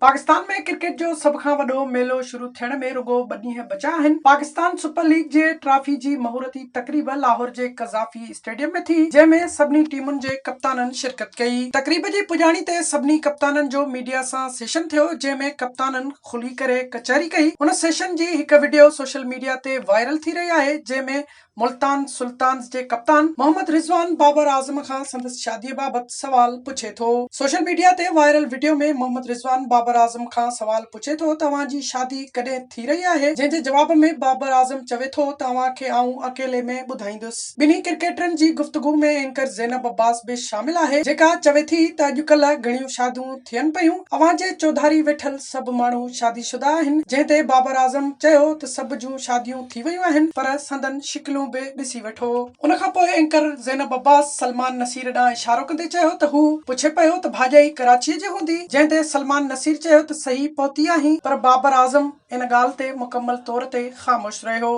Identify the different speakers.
Speaker 1: Pakistan ۾ cricket جو سڀ کان وڏو ميلو شروع ٿيڻ ۾ رڳو ٻه ڏينهن بچيا آهن. پاڪستان سپر ليگ جي ٽرافي جي مهورتي تقريب لاهور جي قذافي اسٽيڊيم ۾ ٿي، جنهن ۾ سڀني ٽيمن جي ڪپتانن شرڪت ڪئي. تقريب جي پڄاڻي تي سڀني ڪپتانن جو ميڊيا سان سيشن ٿيو، جنهن ۾ ڪپتانن کلي ڪري ڪچهري ڪئي. ان سيشن جي هڪ وڊيو سوشل ميڊيا تي وائرل ٿي رهي آهي، جنهن ۾ ملتان سلطانز جي ڪپتان محمد رضوان بابر اعظم کان سندس شادي بابت سوال پڇي ٿو. سوشل ميڊيا تي وائرل وڊيو ۾ محمد رضوان بابر اعظم کان سوال پڇي ٿو ته اوهان جي شادي ڪڏهن ٿي رهي آهي؟ جنهن جي جواب ۾ بابر اعظم چوي ٿو ته اوهان کي آئون اڪيلي ۾ ٻڌائيندس. ٻنهي ڪرڪيٽرن جي گفتگو ۾ اينڪر زينب عباس به شامل آهي جيڪا چوي ٿي ته اڄڪلهه گهڻيون شاديون ٿين پيون، اوهان جي چوڌاري ويٺل سڀ ماڻهو شادي شده آهن، جنهن تي بابر اعظم چيو ته سڀ جون شاديون ٿي ويون آهن پر سندن شڪليون به ڏسي وٺو. ان کان پوء اينڪر زينب عباس سلمان نصير ڏانهن اشارو ڪندي چيو ته هو پڇي پيو ته ڀاڄائي ڪراچيء جي هوندي، جنهن تي سلمان نصير چيو ته صحيح پهتي آهين پر بابر اعظم ان ڳالهه تي مڪمل طور تي خاموش رهيو.